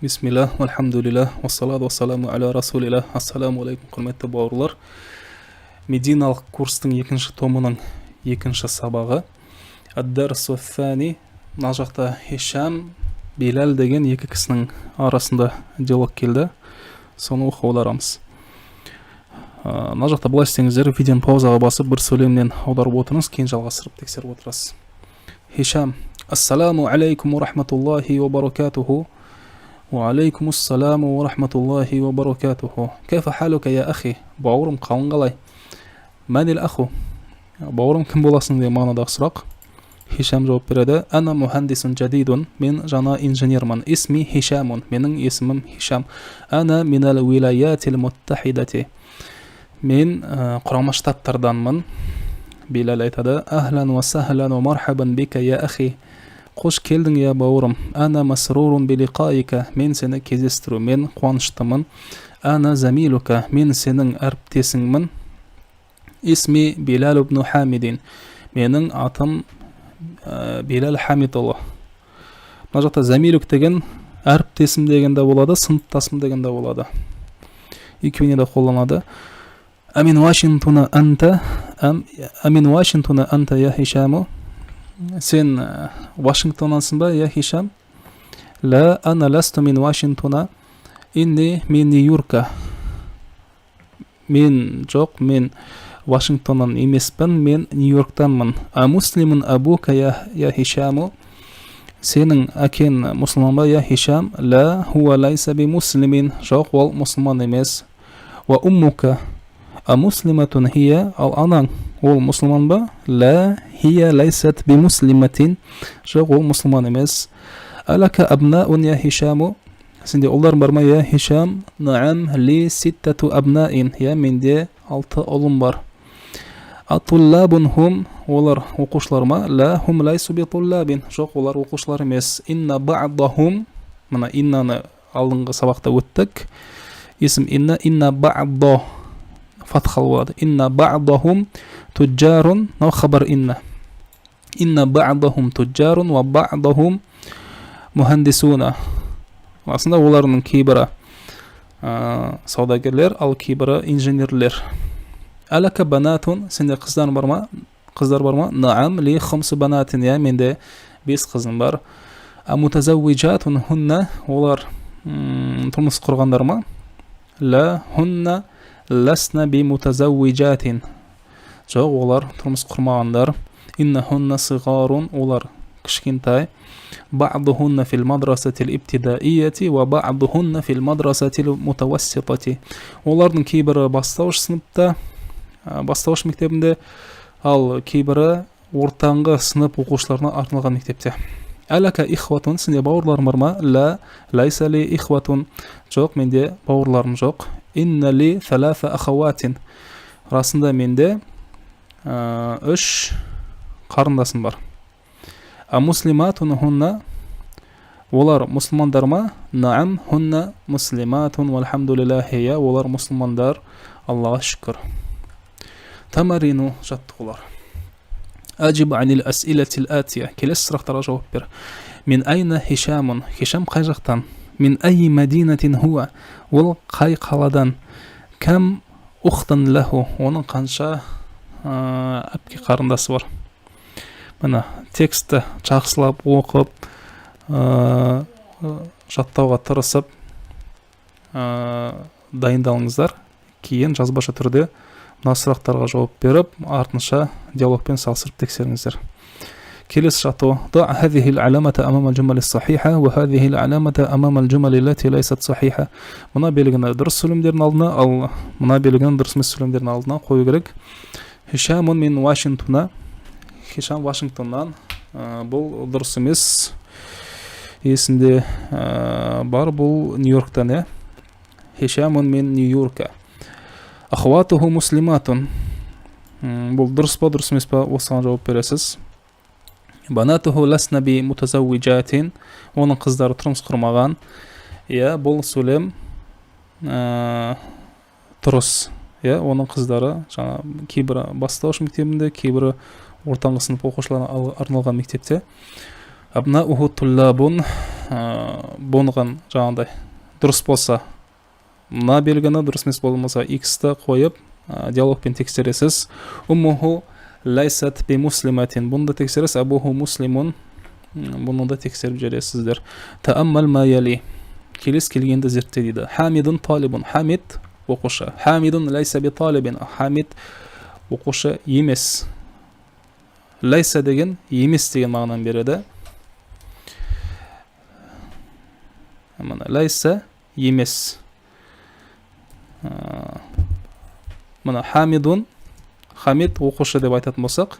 Бисмилля, альхамдулилля, уассалату уассаламу аля расулилля. Ассаламу алейкум, құрметті бауырлар. Мединалық курстың екінші томының екінші сабағы. Ад-дарсу thani. Мына жақта Хишам, Билал деген екі кісінің арасында диалог келді. Соны оқып аударамыз. Мына жақта былай істеңіздер: видеоны паузаға басып, бір сөйлемнен аударып отырыңыз, кейін жалғастырып тексеріп отырасыз. Хишам: Ассаламу алейкум ва рахматуллахи ва баракатуху. Уағалейкум ассаламу ва рахматуллахи ва баракатуху. Кайфа халука, я ахи? Бауырым, қалың қалай? Мәнил аху? Бауырым, кім боласың деген мағынадағы сұрақ. Хишам жауап береді: Ана мухандисун жадидун. Мен жаңа инженермін. Исми Хишамун. Менің есімім Хишам. Ана минал вилаятил муттахидати. Мен Құрама Штаттарданмын. Билал айтады: Ахлан ва сахлан ва мархабан бика, я ахи. Қош келдің, я бауырым. Ана масрурун билиқаика. Мен сені кездестірумен қуаныштымын. Ана замилука. Мен сенің әріптесіңмін. Исми Билал ибн Хамидин. Менің атым Билал Хамидұлы. Мына жақта замилук деген әріптесім деген де болады, сыныптасым деген де болады, екеуіне де қолданады. Амин Вашингтона анта амин Вашингтона анта, я Хишаму? Сен Вашингтоннансың ба, я Хишам? Ла, ана ласту мин Вашингтона, инни мин Нью-Йорка. Мен жоқ, мен Вашингтоннан емеспін, мен Нью-Йорктанмын. А муслимун абука, я Хишаму? Сенің әкең мұсылман ба, я Хишам? Ла, хуа лайса би муслимин. Жоқ, ол мұсылман емес. Уа уммука, а муслиматун хия? Ал анаң, ол мұсылман ба? Ла, хия лайсат би муслиматин. Жоқ, ол мұсылман емес. Алака абнаун, я Хишаму? Сенде ұлдарың бар ма, я Хишам? Наам, ли ситтату абнаин. Иә, менде алты ұлым бар. Атуллабун хум? Олар оқушылар ма? Ла, хум лайсу би туллабин. Жоқ, олар оқушылар емес. Инна ба'дахум. Мына иннаны алдыңғы сабақта өттік. Есім инна, инна ба'да фатхалы болады. Инна ба'дахум туджарун. Мынау хабар инна. Инна ба'дахум туджарун ва ба'дахум мухандисуна. Расында, олардың кейбірі саудагерлер, ал кейбірі инженерлер. Алака банатун? Сенде қыздар бар ма? Қыздар бар ма? Наам, ли хамсу банатин. Иә, менде бес қызым бар. А мутазауwijатун хунна? Олар тұрмыс құрғандар ма? Ла, хунна ласна би мутазауwijатин. Жоқ, олар тұрмыс құрмағандар. Инна хунна сиғарун. Олар кішкентай. Ба'духунна фил мадрасати ибтидаияти ва ба'духунна фил мадрасати мутавасситати. Олардың кейбірі бастауыш сыныпта, бастауыш мектебінде, ал кейбірі ортаңғы сынып оқушыларына арналған мектепте. Әләка ихватун? Сенде бауырларың бар ма? Ла, лайса ли ихватун. Жоқ, менде бауырларым жоқ. Инна ли thalatha ахаватин. Расында, менде үш қарындасым бар. А муслиматун хунна? Олар мұсылмандар ма? Наам, хунна муслиматун вальхамдулиллахи. Иә, олар мұсылмандар, Аллаға шүкір. Тамарину, жаттығулар. Ажиб анил асилатил атия. Келесі сұрақтарға жауап бер. Мин айна Хишамун? Хишам қай жақтан? Мин айи мадинатин хуа? Ол қай қаладан? Кам ухтан лаху? Оның қанша әпке қарындасы бар? Міне, текстті жақсылап оқып, жаттауға тырысып, дайындалыңыздар. Кейін жазбаша түрде мына сұрақтарға жауап беріп, артынша диалогпен салыстырып тексеріңіздер. Келесі жаттығу. ضع هذه العلامة أمام الجمل الصحيحة وهذه العلامة أمام الجمل التي ليست صحيحة. Мына белгіні дұрыс сөйлемдердің алдына, ал мына белгіні дұрыс емес сөйлемдердің алдына қою керек. Хишамун мин Вашингтона. Хишам Вашингтоннан. Бұл дұрыс емес, есімде бар, бұл Нью-Йорктан, иә. Хишамун мин Нью-Йорка. Ахуатуху муслиматун. Бұл дұрыс па, дұрыс емес па, осыған жауап бересіз. Банатуху ласна би мутазауwijатин. Оның қыздары тұрмыс құрмаған. Иә, бұл сөйлем дұрыс. Иә, оның қыздары жаңа кейбірі бастауыш мектебінде, кейбірі ортаңғы сынып оқушыларына арналған мектепте. Абнауху туллабун, бұнған жаңағыдай дұрыс болса мына белгіні, дұрыс емес болмаса x-ті қойып, диалогпен тексересіз. Уммуху лайсат би муслиматин, бұны да тексересіз. Абуху муслимун, бұны да тексеріп жібересіздер. Тааммал ма яли, келесі келгенді зертте дейді. Хамидун талибун, Хамид оқушы. Хамидун лайса би талибин, Хамид оқушы емес. Лайса деген емес деген мағынаны береді. Мына лайса емес. Мына Хамидун, Хамид оқушы деп айтатын болсақ,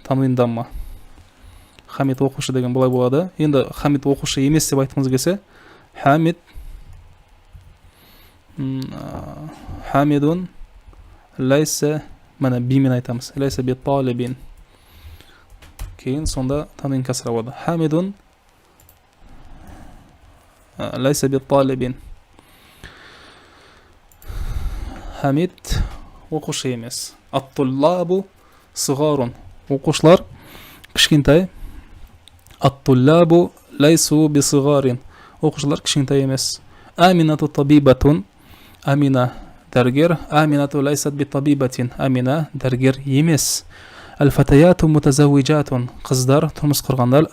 танвин дамма. Хамид оқушы деген былай болады. Енді Хамид оқушы емес деп айтқымыз келсе, Хамид, Хамидун лайса, міне бимен айтамыз, лайса би талибин. Кейін сонда танвин кәсра болады. Хамидун лайса би талибин. Хамид оқушы емес. Ат-туллабу сығарун, оқушылар кішкентай. Ат-туллабу лайсу би сығарин, оқушылар кішкентай емес. Аминату табибатун, Амина дәрігер. Аминату лайсат би табибатин, Амина дәрігер емес. Әл-фатаяту мутазауиджатун, қыздар тұрмыс құрғандар,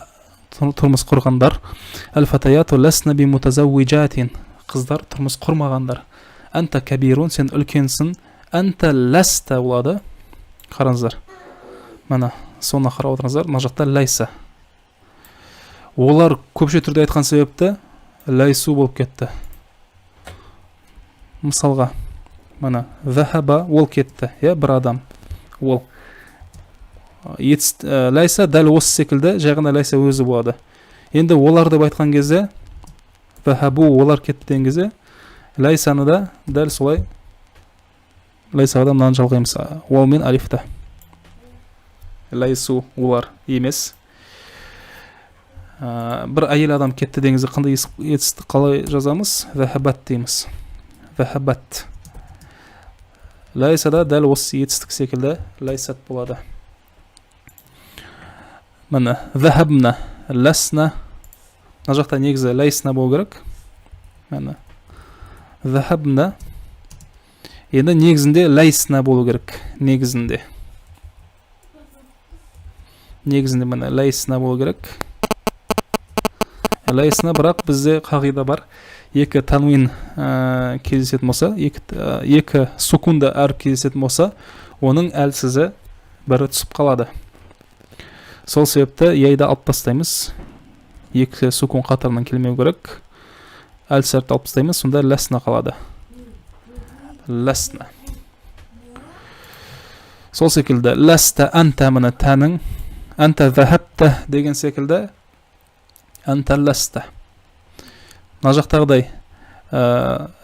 тұрмыс құрғандар. Әл-фатаяту ласна би мутазауиджатин, қыздар тұрмыс құрмағандар. Әнта кабирун, сен үлкенсің. Әнта ласта болады. Қараңыздар, мына соны қарап отырыңыздар. Мына жақта лайса. Олар көпше түрде айтқан себепті лайсу болып кетті. Мысалға, мына захаба, ол кетті, иә, бір адам. Ол лайса дәл осы секілді, жай ғана лайса өзі болады. Енді олар деп айтқан кезде, захабу, олар кетті деген кезде, лайсаны да дәл солай, лайсаға да мынаны жалғаймыз, уау мен алифті. Лайсу олар емес. Бір әйел адам кетті деген кезде қандай етістік қалай жазамыз? Захабат дейміз. Захабат. Лайса да дәл осы етістік секілді лайсат болады. Міне захабна, ласна. Мына жақта негізі лайсна болу керек. Міне захабна. Енді негізінде лайсна болу керек. Негізінде. Негізінде міне лайсна болу керек. Лайсна, бірақ бізде қағида бар. Екі танвин кездесетін болса, екі сукунда әріп кездесетін болса, оның әлсізі бірі түсіп қалады. Сол себепті яйды алып тастаймыз. Екі сукун қатарынан келмеу керек. Әлсіз әріпті алып тастаймыз, сонда ләсна қалады. Ләсна. Сол секілді ләста әнта, міне тәнің, әнта захабта деген секілді әнта ләста. Мына жақтағыдай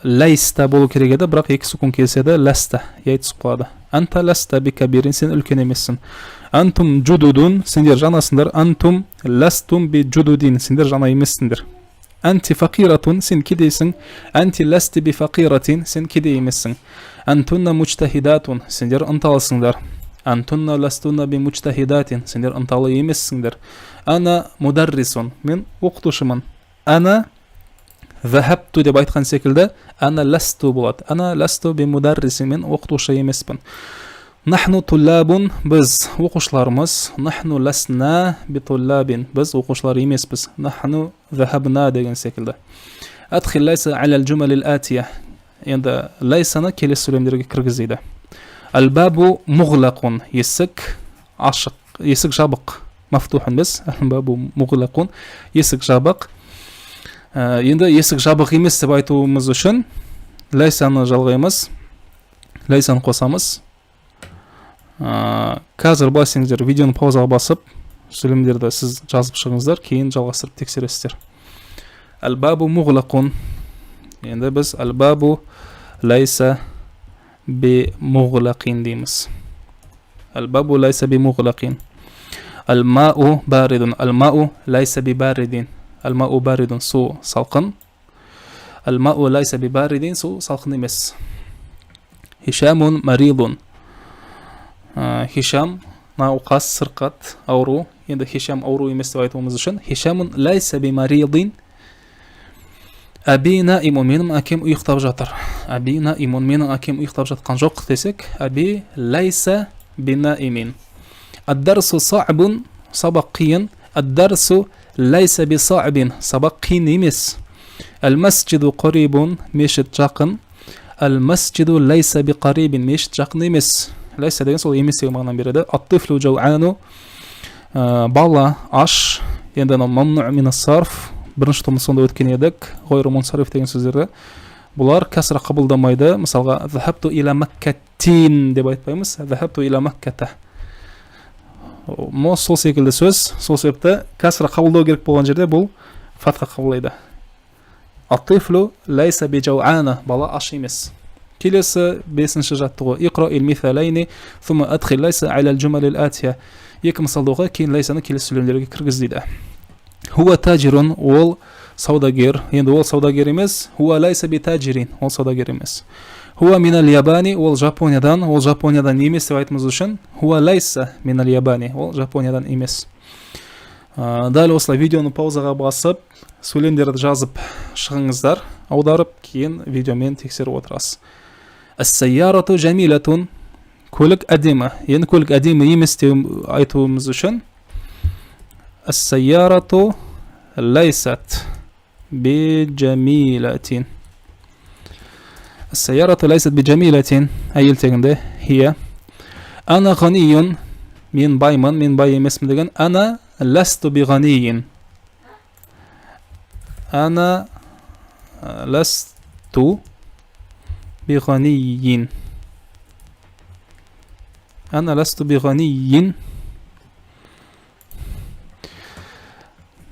ләйста болу керек еді, бірақ екі сукун келсе де ләста, яй түсіп қалады. Әнта ләста бикабирин, сен үлкен емессің. Антум жудудун, сендер жаңасыңдар. Антум ләстум би жудудин, сендер жаңа емессіңдер. Әнти фақиратун, сен кедейсің. Әнти ләсти би фақиратин, сен кедей емессің. Әнтунна муджтахидатун, сендер ынталысыңдар. Әнтунна ләстунна би муджтахидатин, сендер ынталы емессіңдер. Ана мударрисун, мен оқытушымын. Ана захабту деп айтқан секілді ана ләсту болады. Ана ләсту би мударрисин, мен оқытушы емеспін. Нахну туллабун, біз оқушылармыз. Нахну ләсна би туллабин, біз оқушылар емеспіз. Нахну захабна деген секілді. Адхил лайса аля джумал атия. Енді лайсаны келесі сөйлемдерге кіргіз дейді. Әл-бабу муғлақун, есік ашық, есік жабық. Мафтухун емес, әл-бабу муғлақун, есік жабық. Енді есік жабық емес деп айтуымыз үшін лайсаны жалғаймыз, лайсаны қосамыз. Қазір былай істеңіздер, видеоны паузаға басып, сөйлемдерді сіз жазып шығыңыздар, кейін жалғастырып тексересіздер. Әл-бабу муғлақун. Енді біз әл-бабу лайса би муғлақин дейміз. Әл-бабу лайса би муғлақин. Әл-мау баридун. Әл-мау лайса би баридин. Әл-мау баридун, су салқын. Әл-мау лайса би баридин, су салқын емес. Хишамун маридун. Хишам науқас, сырқат, ауру. Енді Хишам ауру емес деп айтуымыз үшін Хишамун лайса бимаридин. Әби наимун, менің әкем ұйықтап жатыр. Әби наимун, менің әкем ұйықтап жатқан жоқ десек, әби лайса бинаимин. Ад-дарсу са'бун, сабақ қиын. Ад-дарсу лайса биса'бин, сабақ қиын емес. Әл-масджиду қарибун, мешіт жақын. Әл-масджиду лайса биқарибин, мешіт жақын емес. Лайса деген сол емес деген мағынаны береді. Ат-тифлу жау'ану, бала аш. Енді анау мамну мин ас-сарф, бірінші томда сонда өткен едік, ғойру мунсариф деген сөздерді. Бұлар кәсра қабылдамайды. Мысалға, захабту иля маккатин деп айтпаймыз, захабту иля макката. Мо сол секілді сөз, сол себепті кәсра қабылдау керек болған жерде бұл фатха қабылдайды. Ат-тифлу лайса бижауана, бала аш емес. Келесі бесінші жаттығу. Иқра ил мисалайни, thumma адхил лайса аля ал-жумал ал-атия. Екі мысалды оқы, кейін лайсаны келесі сөйлемдерге кіргіз дейді. Хуа тажирун, ол саудагер. Енді ол саудагер емес. Хуа лайса битажирин, ол саудагер емес. Хуа минал ябани, ол Жапониядан. Ол Жапониядан емес деп айтуымыз үшін хуа лайса минал ябани, ол Жапониядан емес. Дәл осылай видеоны паузаға басып, сөйлемдерді жазып шығыңыздар, аударып, кейін видеомен тексеріп отырасыз. Ас-сайярату жамилатун, көлік әдемі. Енді көлік әдемі емес деп айтуымыз үшін ас-сайярату лайсат бижамилатин. Ас-сайярату лайсат бижамилатин, әйел тегінде хия. Ана ғаниюн, мен баймын, мен бай емеспін деген. Ана ласту биғаниин. Ана ласту биғаниин. Ана ласту биғаниин.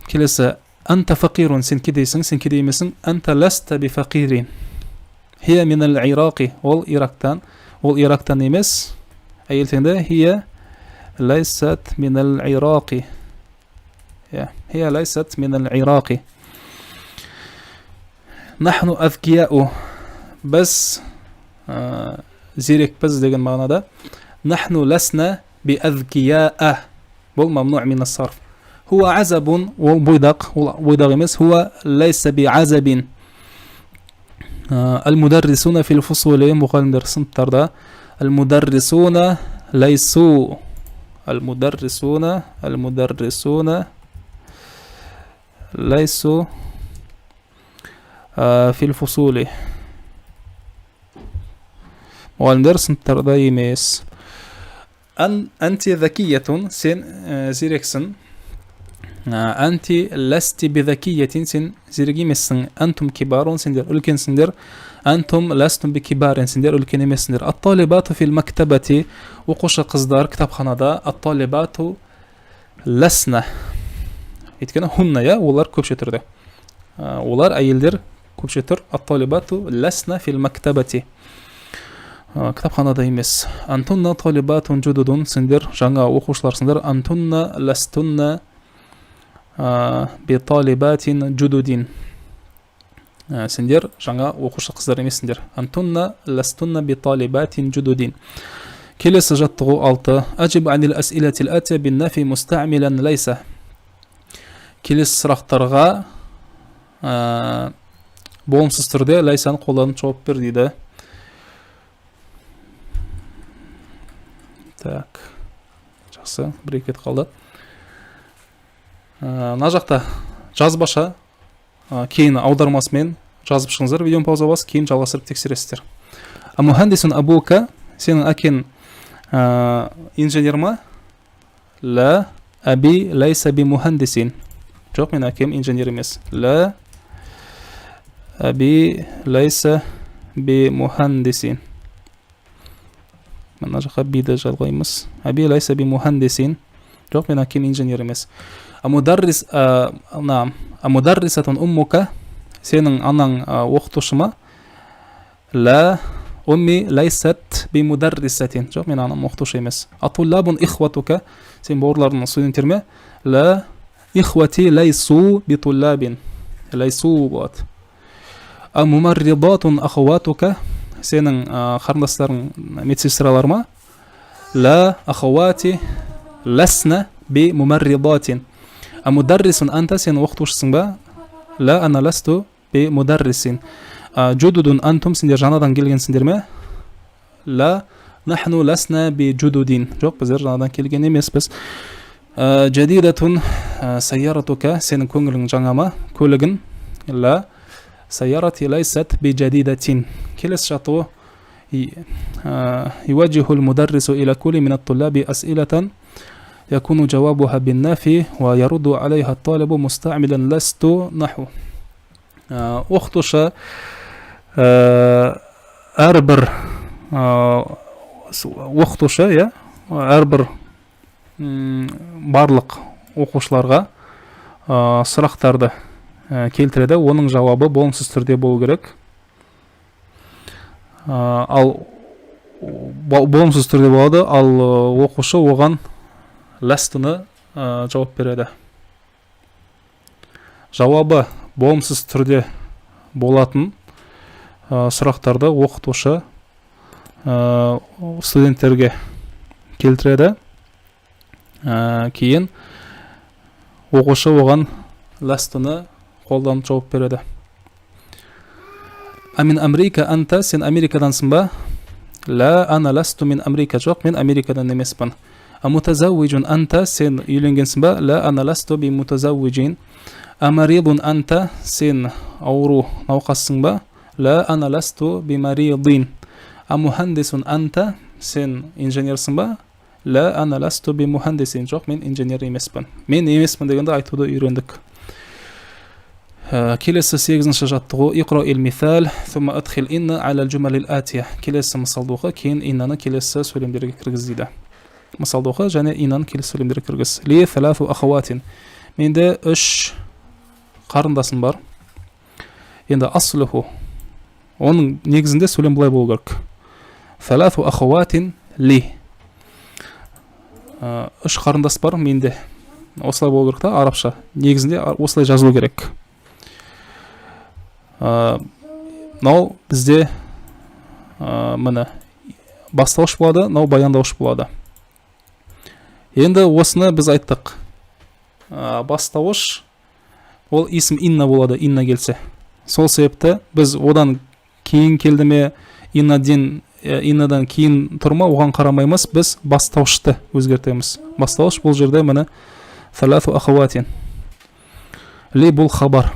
Келесі, анта фақирун, сен кедейсің, сен кедей емессің. Анта ласта бифақирин. Хия минал ирақи, ол Ирактан, ол Ирактан емес. Әйел тегінде хия лайсат минал ирақи. Хия лайсат минал ирақи. Нахну азкияу, біз зерекпіз деген мағынада. Нахну ласна биазкияа, бұл мамну мин ас-сарф. Хуа азабун, ол бойдақ, ол бойдақ емес. Хуа лайса биазабин. Аль-мударрисуна фил фусули, мұғалімдер сыныптарда. Аль-мударрисуна лайсу. Аль-мударрисуна, аль-мударрисуна лайсу фил фусули. Мұғалімдер сыныптарда емес. Анти закиятун, сен зерексің. Анти ласти бизакиятин, сен зерек емессің. Антум кибарун, сендер үлкенсіңдер. Антум ластум бикибарин, сендер үлкен емессіңдер. Ат-талибату фил мактабати, оқушы қыздар кітапханада. Ат-талибату ласна, өйткені хунна, я, олар көпше түрде. Олар әйелдер көпше түр. Ат-талибату ласна фил мактабати, кітапханада емес. Антунна талибатун жудудун, сендер жаңа оқушыларсыңдар. Антунна ластунна биталибатин жудудин, сендер жаңа оқушы қыздар емессіңдер. Антунна ластунна биталибатин жудудин. Келесі жаттығу 6. Ажиб анил асилатил атия бин нафи мустаъмилан лайса. Келесі сұрақтарға болымсыз түрде лайсаны қолданып жауап бер дейді. Так, жақсы, бір екі рет қалды. Мына жақта жазбаша, кейін аудармасымен жазып шығыңыздар, видеоны пауза басып, кейін жалғастырып тексересіздер. Амухандисун абука, сенің әкең инженер ма? Ла, аби лайса би мухандисин. Жоқ, менің әкем инженер емес. Ла, аби лайса би мухандисин. Мына жаққа биді жалғаймыз. Аби лайса би мухандисин. Жоқ, менің әкем инженер емес. Амударрис, амударрисатун уммука, сенің анаң оқытушы ма? Ла, умми лайсат би мударрисатин. Жоқ, менің анам оқытушы емес. Атуллабун ихватука, сен бауырларың студенттер ме? Ла, ихвати лайсу битуллабин. Лайсу болады. Амумарридатун ахаватука, сенің қарындастарың медсестралар ма? Ла, ахавати ласна بممرضات. أمدرس أنت؟ Сен оқытушысың ба? لا، أنا لست بمدرس. جدد أنتم؟ Сендер жаңадан келгенсіңдер ме? لا، نحن لسنا بجدد. Жоқ, біздер жаңадан келген емеспіз. جديدة سيارتك؟ Сенің көңілің жаңа ма, көлігің? لا، سيارتي ليست بجديدة. Келесі жаттығу. يوجه المدرس إلى كل من الطلاب أسئلة يكون جوابها بالنفي ويرد عليها الطالب مستعملا لست نحو. Оқытушы әрбір оқытушы, иә, әрбір барлық оқушыларға сұрақтарды келтіреді. Оның жауабы болымсыз түрде болу керек. Ал болымсыз түрде болады, ал оқушы оған ләстіні жауап береді. Жауабы болымсыз түрде болатын сұрақтарды оқытушы студенттерге келтіреді. Кейін оқушы оған ләстіні қолданып жауап береді. أمن أمريكا أنت؟ Сен Америкадансың ба? لا، أنا لست من أمريكا. Жоқ, мен Америкадан емеспін. أمتزوج أنت؟ Сен үйленгенсің ба? لا، أنا لست بمتزوج. أمريض أنت؟ Сен ауру, науқассың ба? لا، أنا لست بمريض. أمهندس أنت؟ Сен инженерсің ба? لا، أنا لست بمهندس. Жоқ, мен инженер емеспін. Мен емеспін дегенді айтуды үйрендік. Келесі сегізінші жаттығу. اقرأ المثال ثم أدخل إن على الجمل الآتية. Келесі мысалды оқы, кейін иннаны келесі сөйлемдерге кіргіз дейді. Мысалды оқы және иннаны келесі сөйлемдерге кіргіз. لي ثلاث أخوات. Менде үш қарындасым бар. Енді أصله, оның негізінде сөйлем былай болу керек: ثلاث أخوات لي. Үш қарындас бар менде, осылай болу керек та. Арабша негізінде осылай жазылу керек. Мынау бізде міне, бастауыш болады, мынау баяндауыш болады. Енді осыны біз айттық. Бастауыш ол исм инна болады, инна келсе. Сол себепті біз одан кейін келді ме, иннаден, иннадан кейін тұр ма, оған қарамаймыз, біз бастауышты өзгертеміз. Бастауыш бұл жерде, міне, ثلاث أخوات لي, бұл хабар.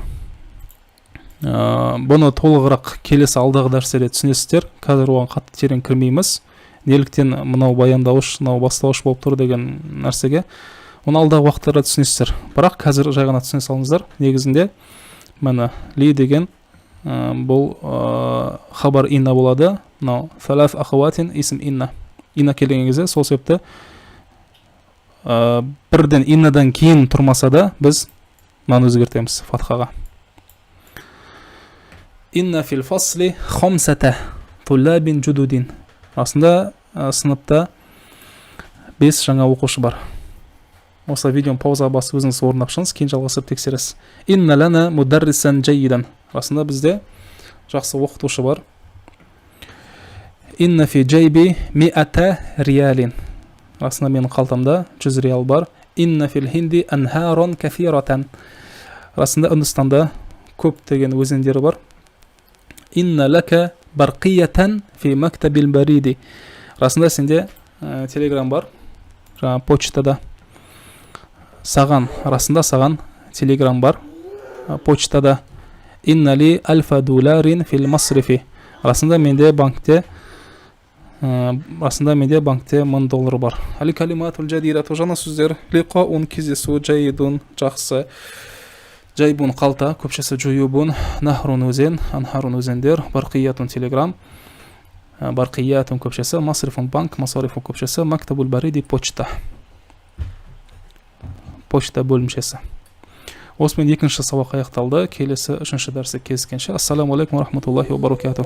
Бұны толығырақ келесі алдағы дәрістерде түсінесіздер, қазір оған қатты терең кірмейміз. Неліктен мынау баяндауыш, мынау бастауыш болып тұр деген нәрсеге, оны алдағы уақыттарда түсінесіздер. Бірақ қазір жай ғана түсіне салыңыздар. Негізінде, міне, ли деген бұл хабар инна болады. Мынау ثلاث أخوات исм инна, инна келген кезде. Сол себепті бірден иннадан кейін тұрмаса да, біз мынаны өзгертеміз фатхаға. إن في الفصل خمسة طلاب جدد. Расында сыныпта бес жаңа оқушы бар. Осылай видеоны паузаға басып, өзіңіз орындап шығыңыз, кейін жалғастырып тексересіз. إن لنا مدرسا جيدا. Расында бізде жақсы оқытушы бар. إن في جيبي مائة ريال. Расында менің қалтамда 100 риал бар. إن في الهند أنهارا كثيرة. Расында Үндістанда көптеген өзендер бар. إن لك برقية في مكتب البريد. Расында сенде телеграм бар жаңа почтада. Саған, расында саған телеграм бар почтада. إن لي ألف دولار في المصرف. Расында менде банкте 1000 доллар бар. الكلمات الجديدة, жаңа сөздер. لقاء, кездесу. جيد, жақсы. جيب, қалта, көпшесі جيوب. نهر, өзен. أنهار, өзендер. برقية, телеграм. برقيات, көпшесі. مصرف, банк. مصارف, көпшесі. مكتب البريد, почта, почта бөлімшесі. Осымен екінші сабақ аяқталды. Келесі үшінші дәрісте кездескенше, السلام عليكم ورحمة الله وبركاته.